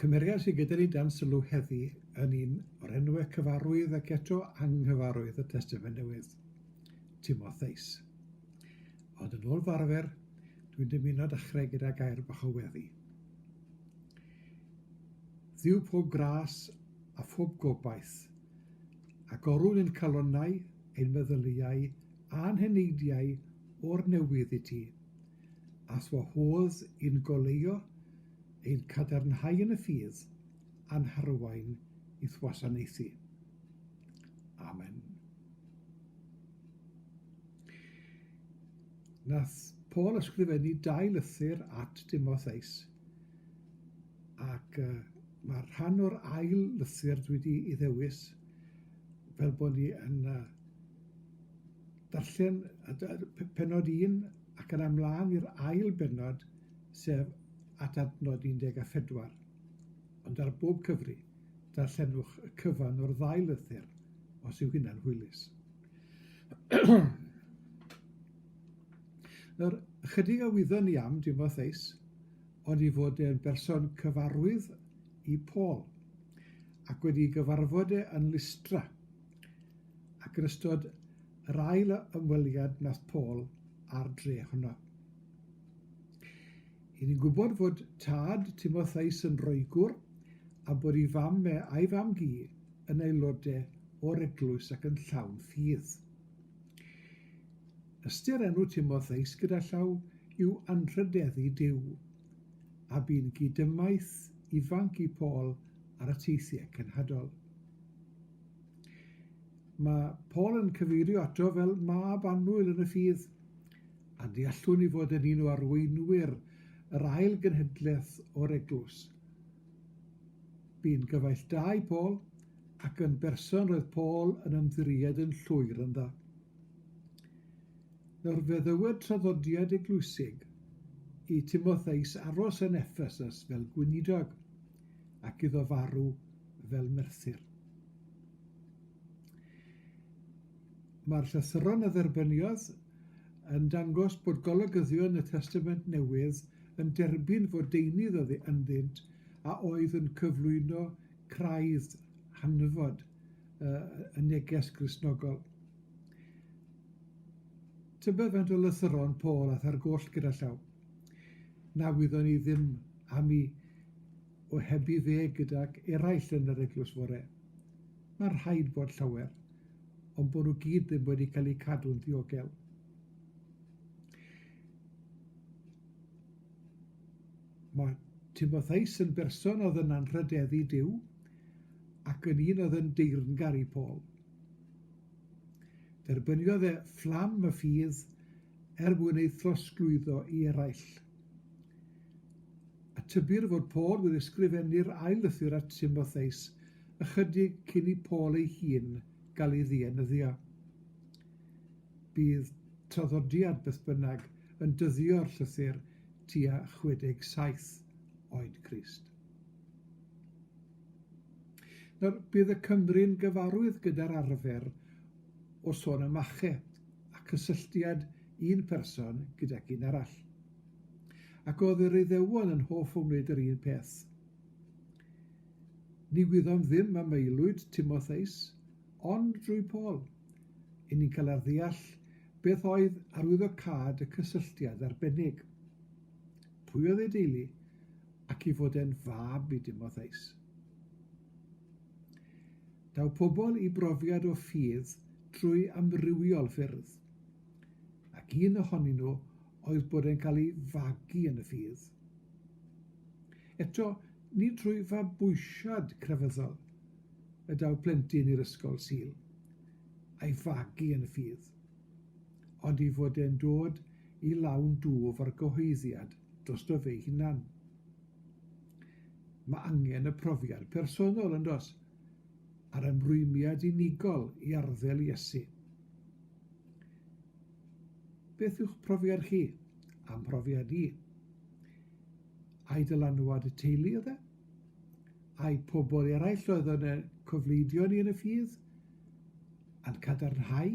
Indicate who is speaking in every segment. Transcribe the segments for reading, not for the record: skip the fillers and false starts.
Speaker 1: cymeriad sydd gyda ni dan sylw heddi yn un o'r enwau cyfarwydd ac eto anghyfarwydd y Testament Newydd, Timotheus. Ond yn ôl fy arfer, dwi'n dymuno dechrau gyda gair bach o weddi. Dduw pob gras a phob gobaith, agorwn ein calonnau, ein meddyliau a'n heneidiau o'r newydd i ti, a'th wahodd i'n goleuo, ein cadarnhau yn y ffydd, a'n harwain i'th wasanaethu. Amen. Nath Paul ysgrifennu dau lythyr at Dimotheus, ac uh, mae rhan o'r ail lythyr dwi wedi ei ddewis fel bod ni yn uh, darllen pennod 1 ac yna ymlaen i'r ail bennod, sef at adnod 14. Ond ar bob cyfri, darllenwch y cyfan o'r ddau lythyr, os yw hynna'n hwylus. Nawr, ychydig a wyddon ni am Dimotheus, ond i fod e'n berson cyfarwydd i Paul, ac wedi gyfarfod e yn Lystra, ac yn ystod yr ail ymweliad nath Paul â'r dre honno. I ni'n gwybod fod tad Timotheus yn Roegwr a bod ei fam e a'i fam-gu yn aelodau o'r eglwys ac yn llawn ffydd. Ystyr enw Timotheus gyda llaw yw anrhydeddu Duw, a bu'n gydymaith ifanc i Paul ar y teithiau cenhadol. Mae Paul yn cyfeirio ato fel mab annwyl yn y ffydd, a deallwn ei fod yn un o arweinwyr yr ail genhedlaeth o'r eglwys. Bu'n gyfaill da i Paul, ac yn berson roedd Paul yn ymddiried yn llwyr ynddo. Nawr fe ddywed traddodiad eglwysig i Timotheus aros yn Ephesus fel gweinidog, ac iddo farw fel merthyr. Mae'r llythyron a dderbyniodd yn dangos bod golygyddion y Testament Newydd yn derbyn fod deunydd ynddynt a oedd yn cyflwyno craidd hanfod y neges Gristnogol. Tybed faint o lythyron Paul ath ar goll gyda llaw? Na wyddon ni ddim am i ohebu fe gydag eraill yn yr eglwys fore. Mae'n rhaid bod llawer, ond bod nhw gyd ddim wedi cael eu cadw'n ddiogel. Mae Timotheus yn berson oedd yn anrhydeddu Duw ac yn un oedd yn deyrngar i Paul. Derbyniodd e fflam y ffydd er mwyn ei throsglwyddo i eraill. A tybir fod Paul wedi ysgrifennu'r ail lythyr at Timotheus ychydig cyn i Paul ei hun gael ei ddienyddio. Bydd traddodiad, beth bynnag, yn dyddio'r llythyr tua 67 oed Crist. Nawr, bydd y Cymry'n gyfarwydd gyda'r arfer o sôn am ache a cysylltiad un person gydag un arall. Ac oedd yr Iddewon yn hoff o wneud yr un peth. Ni wyddom ddim am aelwyd Timotheus, ond drwy Paul, i ni'n cael ar ddeall beth oedd arwyddocâd y cysylltiad arbennig. Pwy oedd ei deulu, ac i fod e'n fab i Dimotheus. Daw pobl i brofiad o ffydd trwy amrywiol ffyrdd, ac un ohonyn nhw oedd bod e'n cael ei fagu yn y ffydd. Eto, nid trwy fabwysiad crefyddol y daw plentyn i'r ysgol Sul, a'i fagu yn y ffydd, ond ei fod e'n dod i lawn dwf ar gyhoeddiad drosto fe'i hunan. Mae angen y profiad personol, yn does, a'r ymrwymiad unigol i arddel Iesu. Beth yw'ch profiad chi? A'm mhrofiad i? Ai dylanwad y teulu oedd e? Ai pobl eraill oedd yn y cofleidio ni yn y ffydd? A'n cadarnhau?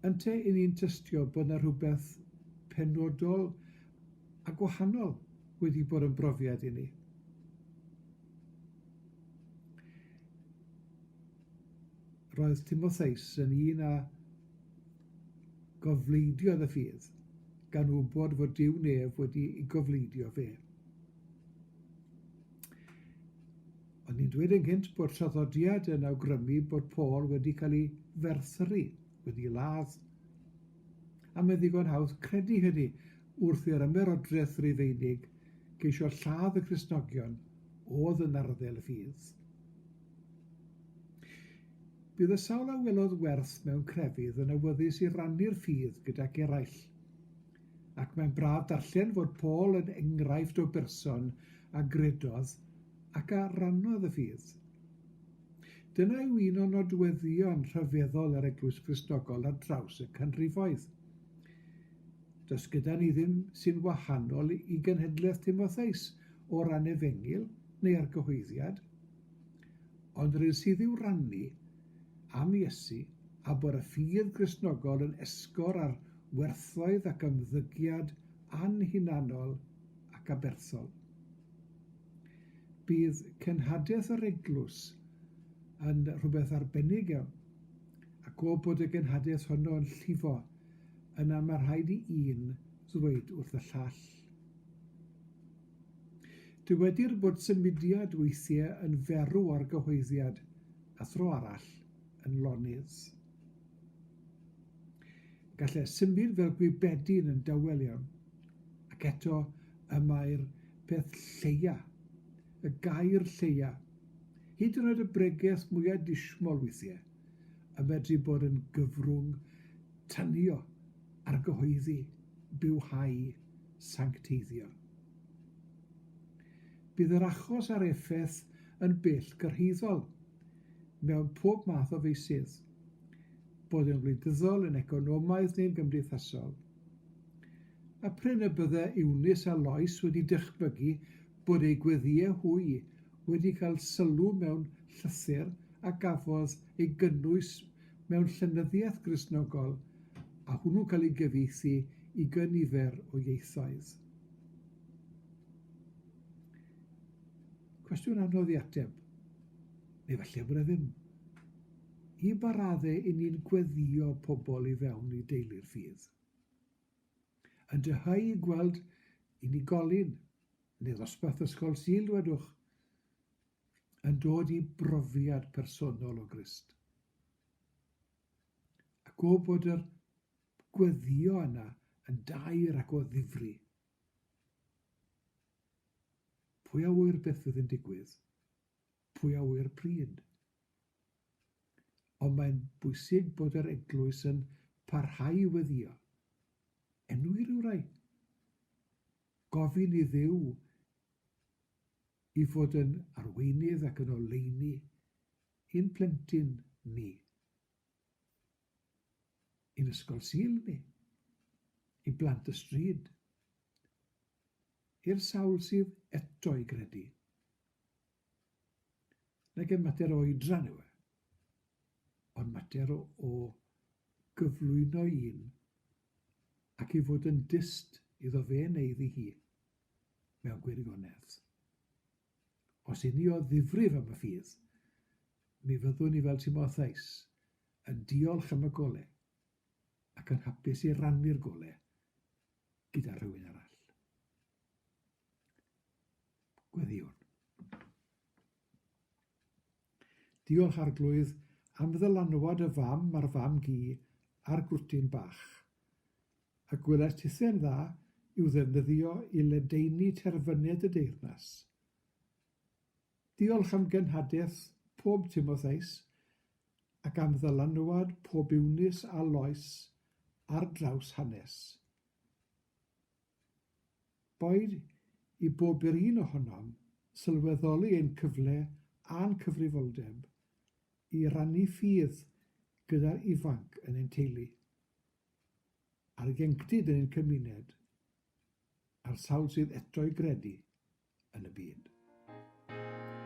Speaker 1: Ynte i ni'n tystio bod 'na rhywbeth penodol a gwahanol wedi bod yn brofiad i ni? Roedd Timotheus yn un a gofleidiodd y ffydd, gan wybod fod Duw Nef wedi ei gofleidio fe. O'n i'n dweud ynghynt bod traddodiad yn awgrymu bod Paul wedi cael ei ferthyru, wedi ladd. A mae'n ddigon hawdd credu hynny wrth i'r ymerodraeth Rufeinig geisio lladd y Cristnogion oedd yn arddel y ffydd. Bydd y sawl a welodd werth mewn crefydd yn awyddus i rannu'r ffydd gydag eraill. Ac mae'n braf darllen fod Paul yn enghraifft o berson a gredodd ac a rannodd y ffydd. Dyna yw un o nodweddion rhyfeddol yr Eglwys Gristnogol ar draws y canrifoedd. Does gyda ni ddim sy'n wahanol i genhedlaeth Timotheus o ran efengyl neu argyhoeddiad. Ond yr un sydd i'w rannu am Iesu a bod y ffydd Gristnogol yn esgor ar werthoedd ac ymddygiad anhunanol ac aberthol. Bydd cenhadaeth yr eglwys yn rhywbeth arbennig iawn, ac o bod y genhadaeth honno yn llifo, yna mae rhaid i un ddweud wrth y llall. Dywedir bod symudiad weithiau yn ferw ar gyhoeddiad a thro arall yn lonydd. Gall e symud fel gwybedyn yn dawel iawn, ac eto y mae'r peth lleia, y gair lleia, hyd yn oed y bregeth mwyaf dismol weithiau, yn medru bod yn gyfrwng tanio, argyhoeddi, bywhau, sancteiddio. Bydd yr achos a'r effaith yn bell gyrhaeddol mewn pob math o feysydd, bod yn wleidyddol, yn economaidd neu'n gymdeithasol. A prin y bydde Eunice a Lois wedi dychmygu bod eu gweddïau hwy wedi cael sylw mewn llythyr a gafodd ei gynnwys mewn llenyddiaeth Gristnogol a hwnnw'n cael ei gyfieithu i gynifer o ieithoedd. Cwestiwn anodd i ateb, neu falle bod e ddim. I ba raddau i ni'n gweddïo pobl i fewn i deulu'r ffydd? Yn dyheu i gweld unigolyn neu ddosbarth ysgol Sul, dwedwch, yn dod i brofiad personol o Grist. Ac o bod yr gweddïo yna yn daer ac o ddifri. Pwy a ŵyr beth fydd yn digwydd? Pwy a ŵyr pryd? Ond mae'n bwysig bod yr eglwys yn parhau i weddïo. Enwi rhywrai. Gofyn i Dduw i fod yn arweinydd ac yn oleuni i'n plentyn ni, i'n ysgol Sul ni, i blant y stryd, i'r sawl sydd eto i gredu. Nag e mater o oedran yw e, ond mater o, o gyflwyno un ac i fod yn dyst iddo fe neu iddi hi mewn gwirionedd. Os i ni o ddifrif am y ffydd, mi fyddwn ni fel Timotheus yn diolch am y gole ac yn hapus i rannu'r gole gyda rhywun arall. Gweddïwn. Diolch Arglwydd am ddylanwad y fam a'r fam-gu a'r gwrtyn bach. A gwelais tithe'n dda i'w ddefnyddio i ledaenu terfyned y deyrnas. Diolch am genhadaeth pob Timotheus, ac am ddylanwad pob Eunice a Lois ar draws hanes. Boed i bob yr un ohonom sylweddoli ein cyfle a'n cyfrifoldeb i rannu ffydd gyda'r ifanc yn ein teulu, a'r ieuenctid yn ein cymuned, a'r sawl sydd eto i gredu yn y byd.